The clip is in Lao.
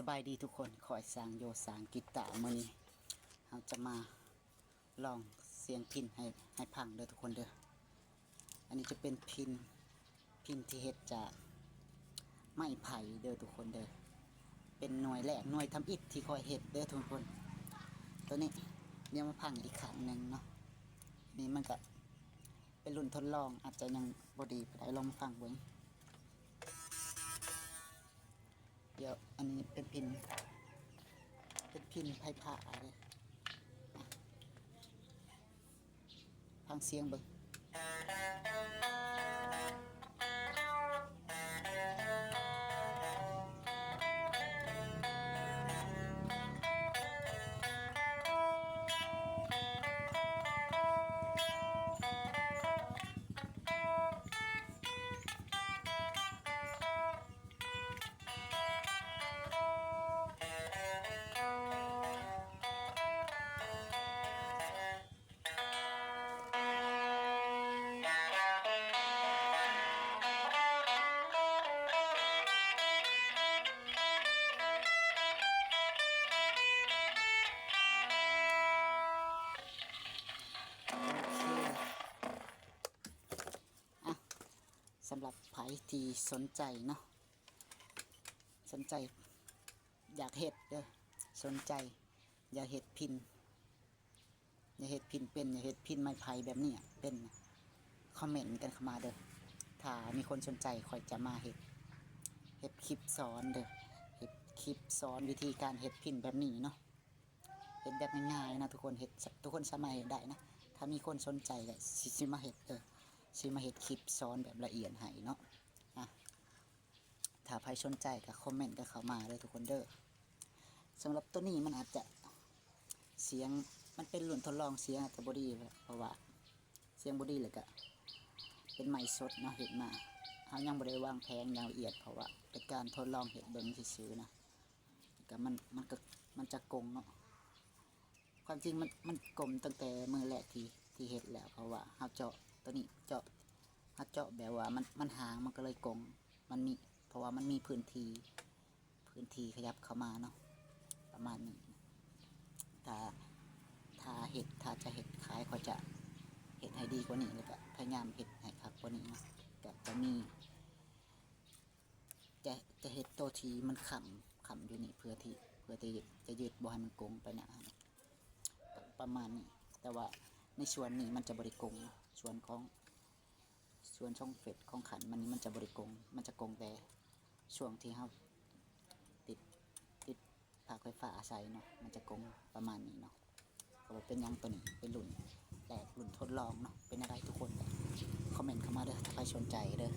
ສະບາຍດີທຸກຄົນ ຂ້ອຍຊ່າງໂຢຊ່າງກິດຕາ. ມື້ນີ້ເຮົາຈະມາລອງສຽງພິນໃຫ້ ໃຫ້ຟັງເດີທຸກຄົນເດີ. ອັນນີ້ຈະເປັນພິນ ພິນທີ່ເຮັດຈາກໄມ້ໄຜ່ເດີທຸກຄົນເດີ. ເປັນໜ່ວຍແລກ ໜ່ວຍທຳອິດທີ່ຂ້ອຍເຮັດເດີທຸກຄົນ. ໂຕນີ້ ດຽວມາຟັງອີກຄັ້ງໜຶ່ງເນາະ. ນີ້ມັນກະເປັນລຸ້ນທົດລອງ ອາດຈະຍັງບໍ່ດີປານໃດ ລອງມາຟັງເບິ່ງ. ດຽວ ອັນນີ້ເປັນພິນ ເປັນພິນໄຟຟ້າເດີ. ຟັງສຽງເບິ່ງ. ໂອເຄ ອ່ະ ສຳລັບໃຜທີ່ສົນໃຈເນາະ ສົນໃຈຢາກເຮັດເດີ ສົນໃຈຢາກເຮັດພິນ ຢາກເຮັດພິນເປັນ ຢາກເຮັດພິນໄມ້ໄຜ່ແບບນີ້ເປັນ ຄອມເມັນກັນເຂົ້າມາເດີ. ຖ້າມີຄົນສົນໃຈ ຂ້ອຍຈະມາເຮັດ ເຮັດຄລິບສອນເດີ ເຮັດຄລິບສອນວິທີການເຮັດພິນແບບນີ້ເນາະ. ເຮັດແບບງ່າຍໆນະທຸກຄົນ ເຮັດ ທຸກຄົນສາມາດເຮັດໄດ້ນະ. ຖ້າມີຄົນສົນໃຈກະຊິ ຊິມາເຮັດເດີ ຊິມາເຮັດຄລິບສອນແບບລະອຽດໃຫ້ເນາະ. ອ່ະ ຖ້າໃຜສົນໃຈກະຄອມເມັນກັນເຂົ້າມາເດີທຸກຄົນເດີ. ສຳລັບໂຕນີ້ມັນອາດຈະ ສຽງ ມັນເປັນລຸ້ນທົດລອງ ສຽງອາດຈະບໍ່ດີ ເພາະວ່າສຽງບໍ່ດີ ແລ້ວກະເປັນໄມ້ສົດເນາະ ເຮັດມາ ເຮົາຍັງບໍ່ໄດ້ວາງແຜນຢ່າງລະອຽດ ເພາະວ່າເປັນການທົດລອງເຮັດເບິ່ງຊື່ໆນະ. ກະມັນ ມັນກະ ມັນຈະກົງເນາະ. ຄວາມຈິງມັນ ມັນກົງຕັ້ງແຕ່ມື້ແລກທີ່ ທີ່ເຮັດແລ້ວ ເພາະວ່າເຮົາເຈາະໂຕນີ້ ເຈາະ ເຮົາເຈາະແບບວ່າມັນ ມັນຫາງ ມັນກະເລີຍກົງ ມັນມີ ເພາະວ່າມັນມີພື້ນທີ່ ພື້ນທີ່ຂະຫຍັບເຂົ້າມາເນາະ ປະມານນີ້. ຖ້າ ຖ້າເຮັດ ຖ້າຈະເຮັດຂາຍ ຂ້ອຍຈະເຮັດໃຫ້ດີກວ່ານີ້ ແລ້ວກະພະຍາຍາມເຮັດໃຫ້ຄັກກວ່ານີ້ເນາະ. ກະຈະມີ ຈະ ຈະເຮັດໂຕທີ່ມັນຄ້ຳ ຄ້ຳຢູ່ນີ້ ເພື່ອທີ່ ເພື່ອທີ່ຈະຍຶດບໍ່ໃຫ້ມັນກົງໄປໜ້າ ປະມານນີ້. ແຕ່ວ່າໃນສ່ວນນີ້ມັນຈະບໍ່ໄດ້ກົງ ສ່ວນຂອງ ສ່ວນຊ່ອງເຟດຂອງຂັນມັນນີ້ ມັນຈະບໍ່ໄດ້ກົງ ມັນຈະກົງແຕ່ຊ່ວງທີ່ເຮົາຕິດ ຕິດ ພາກໄຟຟ້າອາໄສເນາະ ມັນຈະກົງປະມານນີ້ເນາະ. ກະບໍ່ເປັນຫຍັງ ໂຕນີ້ເປັນລຸ້ນແລກ ລຸ້ນທົດລອງເນາະ. ເປັນແນວໃດທຸກຄົນ ຄອມເມັນເຂົ້າມາເດີ ຖ້າໃຜສົນໃຈເດີ.